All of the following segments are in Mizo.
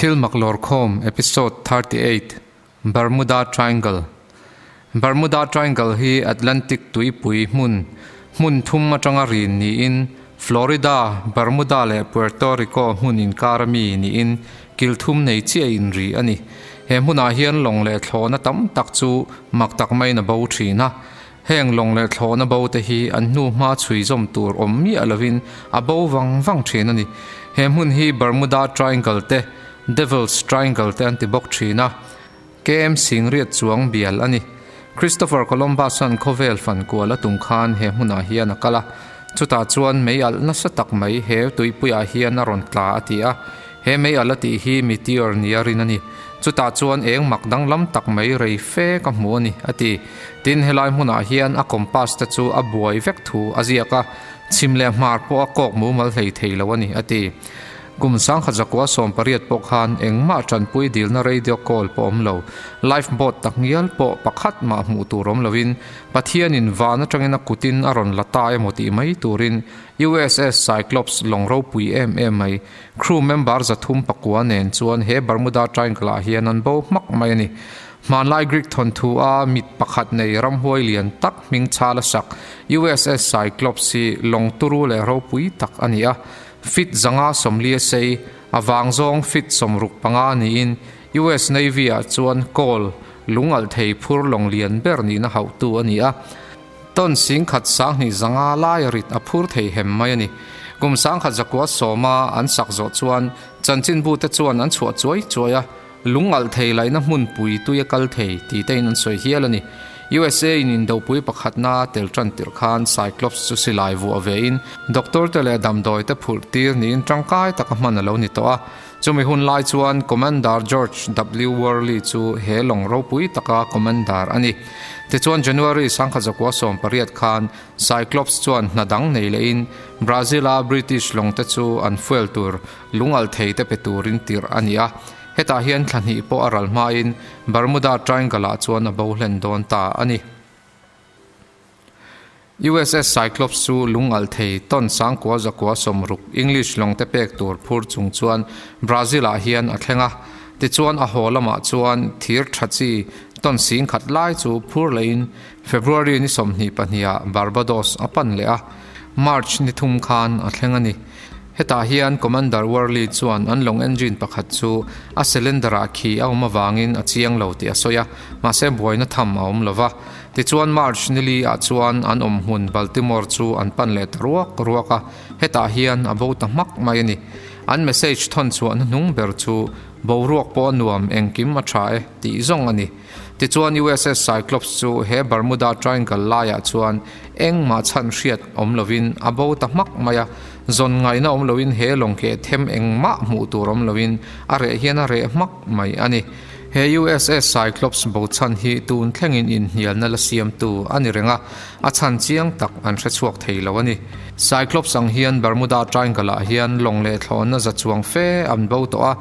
Thil mak lawrkhawm Episode 38, Bermuda Triangle Bermuda Triangle hi Atlantic tuipui hmun hmun thum atanga rin niin Florida, Bermuda leh Puerto Rico hmun inkar ami niin kil thum nei chiah inri a ni. He hmunah hian lawng leh thlawhna tam tak chu mak tak maiin a bo thin a. Heng lawng leh thlawhna bo te hi an hnu hma chhui zawm tur awm miah lovin a bo vang vang thin a ni. He hmun hi Bermuda Triangle te, Devil's Triangle te an ti bawk thin a. KM Singriat chuang bial a ni. Christopher Columbus-a'n khawvel fan kual a tum khan he hmunah hian a kal a. Chutah chuan mei alh nasa tak mai he tuipuiah hian a rawn tla a ti a. He mei alh a tih hi meteor nia rin a ni. Chutah chuan eng mak danglam tak mai rei fe ka hmu a ni, a ti. Tin, helai hmunah hian a compass te chu a buai vek thu a ziak a, chhim leh hmar pawh a kawk mumal hlei thei lo a ni, a ti. Kum sangkhat zakua 18 pawh khan engmah tanpui dilna radio call pawh awm lo, life boat tak ngial pawh pakhat mah hmuh tur awm loin Pathianin van atangin a kutin a rawn la ta emaw tih mai turin USS Cyclops lawng ropui em em mai Crew member 309 nen chuan he Bermuda Triangle-ah hian an bo hmak mai a ni. Hmanlai Greek thawnthu a mit pakhat nei ramhuai lian tak hming chhal a sak USS Cyclops hi lawng turu leh ropui tak a ni a. Feet 540 a sei, a vang zawng feet 65 niin US Navy-ah chuan coal lung alh thei phur lawng lian ber nihna hauhtu a ni a. Ton 10,000 20 500 lai a rit a phur thei hem mai a ni. Kum 1910-a an sak zawh chuan chanchinbute chuan an chhuah chuai chuai a, lung alh thei laihna hmunpui tui a kal thei tih te in an sawi hial a ni. USA in indopui pakhatna tel tan tirh khan Cyclops chu silai vuah ve in doctor te leh damdawi te phurh tir niin tangkai taka hman a lo ni tawh a. Chumi hun lai chuan Commander George W. Worley chu he lawng ropui taka commander a ni. Tichuan January 1918 khan Cyclops chuan hna dang nei lehin Brazil-a British lawngte chu an fuel tur lungalh thei te pe turin tirh a ni a. Hetah hian thla hnih pawh a ral hmain Bermuda Triangle-ah chuan a bo hlen dawn ta a ni. USS Cyclops chu lung alh thei tawn sangkua zakua 60 English lawng te pek tur phur chung chuan Brazil ah hian a thleng a. Tichuan a haw lamah chuan thir tha chi tawn 10,000 lai chu phur leiin February ni 22 ah Barbados a pan leh a, March ni thum khan a thleng a ni. Hetah hian Commander Worley chuan an lawng engine pakhat chu a cylinder ah khi a awm avangin a chiang lo tih a sawi a, mahse buaina tham a awm lova. Tichuan March nili ah chuan an awm hmun Baltimore chu an pan leh ta ruak ruak a, hetah hian a bo ta hmak mai a ni. An message thawn chhuah hnuhnung ber chu boruak pawh a nuam engkim a tha e tih zawng a ni. Tichuan USS Cyclops chu he Bermuda Triangle laiah chuan engmah chhan hriat awm lovin a bo ta hmak mai a, zawn ngaihna awm loin he lawng keh them engmah hmuh tur awm loin a reh hian a reh hmak mai a ni. He USS Cyclops bo chhan hi tun thlengin inhnialna la siamtu a ni reng a, a chhan chiang tak an hre chhuak thei lo a ni. Cyclops ang hian Bermuda Triangle-ah hian lawng leh thlawhna za chuang fe an bo tawh a,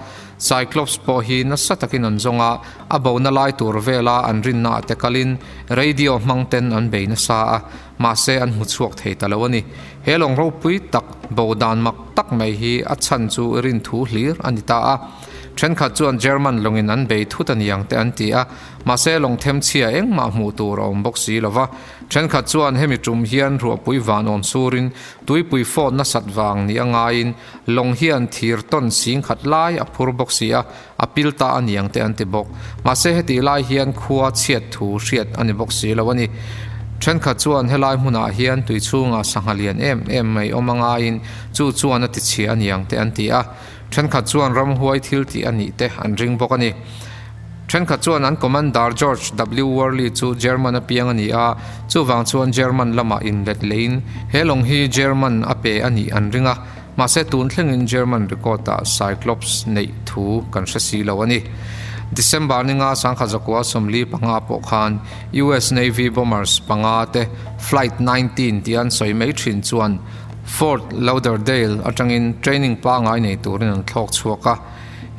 Cyclops pawh hi nasa takin an zawng a, a bona lai tur vela an rinna ah te kalin radio hmang ten an bei nasa a, mahse an hmu chhuak thei ta lo a ni. He lawng ropui tak, bo dan mak tak mai hi a chhan chu rinthu hlir a ni ta a. Thenkhat chuan German lawngin an bei thut a niang te an ti a, mahse lawng themchhia engmah hmuh tur a awm bawk si lo va. Thenkhat chuan hemi tum hian ruahpui van awn surin tuipui fawt nasat vang ni a ngaiin lawng hian thir tawn 10,000 lai a phur bawk si a, a pil ta a niang te an ti bawk. Mahse hetih lai hian khua chhiat thu hriat a ni bawk si lo a ni. Thenkhat chuan helai hmunah hian tui chhungah sangha lian em em mai awm a ngaiin chu chuan a ti chhia a niang te an ti a. Thenkhat chuan ramhuai thil tih a nih te an ring bawk a ni. Thenkhat chuan an Commander George W. Worley chu German a piang a ni a, chuvang chuan German lamah inlet lehin he lawng hi German a pe a nih an ring a, mahse tun thlengin German record-ah Cyclops neih thu kan hre si lo a ni. December ninga 1945 pawh khan US Navy bombers panga te Flight 19 tih an sawi mai thin chuan Fort Lauderdale atangin training pangngai nei turin an thlawk chhuak a.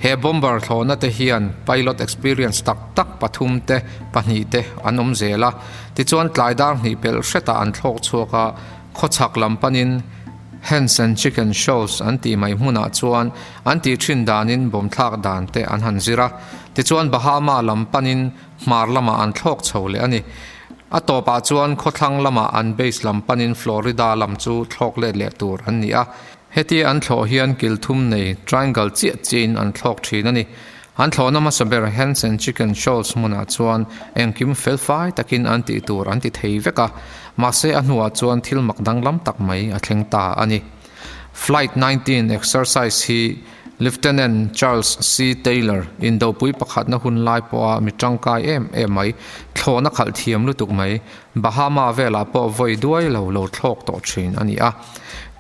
He bomber thlawhna te hian pilot experience tak tak pathum te, pahnih te an awm zel a. Tichuan tlai dar hnih pelh hretah an thlawk chhuak a, khawchhak lam panin. Hens and Chicken Shoals an tih mai hmunah chuan an tih thin danin bawm thlak dan te an han zir a. Tichuan Bahama lam panin hmar lamah an thlawk chho leh a ni. A tawpah chuan khawthlang lamah an base lam panin Florida lam chu thlawk let leh tur an ni a. Hetia an thlawh hian kil thum nei triangle chiah chiahin an thlawk thin a ni. An thlawhna hmasa ber Hens and Chicken Shoals hmunah chuan engkim felfai takin an tih tur an ti thei vek a, mahse a hnuah chuan thil mak danglam tak mai a thleng ta a ni. Flight 19 exercise hi Lieutenant Charles C. Taylor indopui pakhatna hun lai pawha mi tangkai em em mai, thlawhna khalh thiam lutuk mai, Bahama velah pawh vawi duai lo lo thlawk tawh thin a ni a.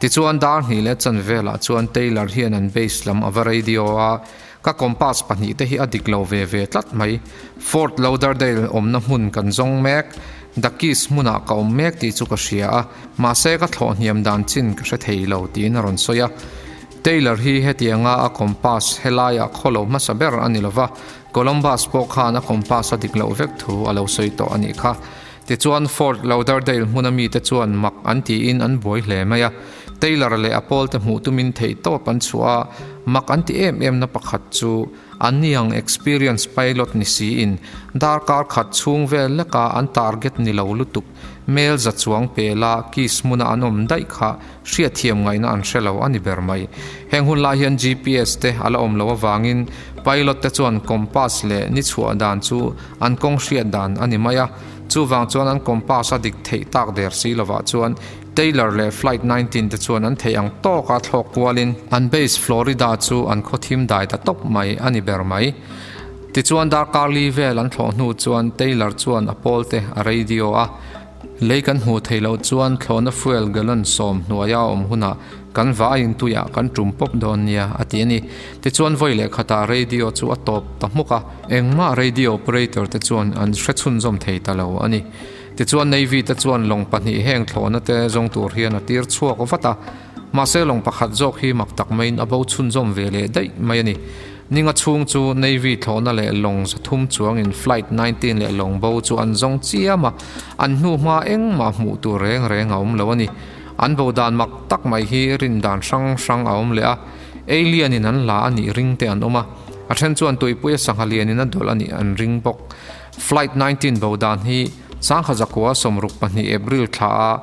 Tichuan dar hnih leh chan velah chuan Taylor hian an base lam a va radio a, Ka compass pahnihte hi a dik lo ve ve tlat mai. Fort Lauderdale awmna hmun kan zawng mek. The Keys hmunah ka awm mek tih chu ka hria a, mahse ka thlawh hniam dan chin ka hre thei lo tiin a rawn sawi a. Taylor hi hetianga a compass helaiah khaw lo hmasa ber a ni lova, Columbus pawh khan a compass a dik loh vek thu a lo sawi tawh a nih kha. Tichuan Fort Lauderdale hmuna mite chuan mak an tiin an buai hle mai a. Taylor leh a pawlte hmuh tumin theihtawp an chhuah a, mak an ti em em na pakhat chu an ni ang experience pilot ni siin darkar khat chhung vel leka an target ni lo lutuk mel za chuang pela Keys hmuna an awm daih kha hriatthiam ngaihna an hre lo a ni ber mai. Heng hun lai hian GPS te a la awm lo avangin pilot te chuan compass leh ni chhuah dan chu an kawng hriat dan a ni mai a, chuvang chuan an compass a dik theih tak der si lovah chuan Taylor leh Flight 19 te chuan an theih ang tawka thlawk kualin an base Florida chu an khaw thim dai ta tawp mai a ni ber mai. Tichuan darkar li vel an thlawh hnu chuan Taylor chuan a pawl te a radio a, Lei kan hmuh theih loh chuan thlawhna fuel gallon sawm hnuaia a awm hunah kan vaiin tuiah kan tum pawp dawn nia a ti a ni. Tichuan vawi leh khatah radio chu a tawp ta hmuk a, engmah radio operator te chuan an hre chhunzawm thei ta lo a ni. Tichuan Navy te chuan lawng pahnih heng thlawhna te zawng tur hian a tir chhuak vat a, mahse lawng pakhat zawk hi mak tak maiin a bo chhunzawm ve leh daih mai a ni. Ninga chhung chu Navy thlawhna leh lawng zathum chuangin Flight 19 leh lawng bo chu an zawng chiam a, an hnu hma engmah hmuh tur reng reng a awm lo a ni. An bo dan mak tak mai hi rin dan hrang hrang a awm leh a, alien in an la a nih ring te an awm a, a then chuan tuipuia sangha lianin a dawlh a nih an ring bawk. Flight 19 bo dan hi Sangha zakua 62 April thla a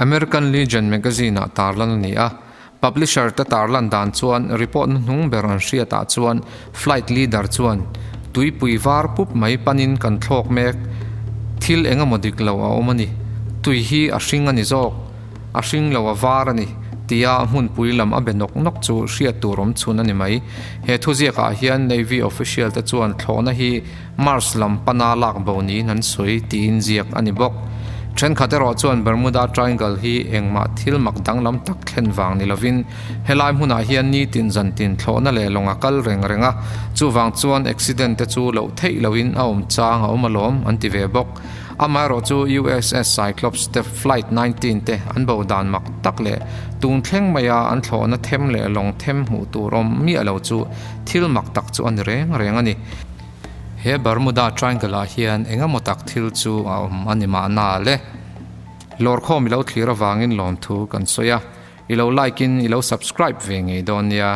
American Legion magazine ah tarlan a ni a. Publisher te tarlan dan chuan report na hnung ber an hriat ah chuan flight leader chuan tuipui var pup mai panin kan thlawk mek, thil eng emaw dik lo a awm a ni, tui hi a hring a ni zawk. A hring lo a var a ni, tia hmunpui lam a be nawk nawk chu hriat tur awm chhun a ni mai. He thuziakah hian Navy official te chuan thlawhna hi Mars lam pana lak bo niin an sawi tiin ziak a ni bawk. Thenkhat erawh chuan Bermuda Triangle hi engmah thil mak danglam tak thlen vang ni lovin helai hmunah hian nitin zantin thlawhna leh lawng a kal reng reng a, chuvang chuan accident te chu loh theih lohin a awm chang a awm alawm an ti ve bawk. Amaherawh chu USS Cyclops te Flight 19 te an bo dan mak tak leh tun thleng maia an thlawhna them leh lawng them hmuh tur awm miah lo chu thil mak tak chu a ni reng reng a ni. He Bermuda Triangle ah hian eng emaw tak thil chu a awm a ni mahna le. Lawrkhawm i lo thlir avangin lawmthu kan sawi a, i lo like in i lo subscribe ve ngei dawn nia.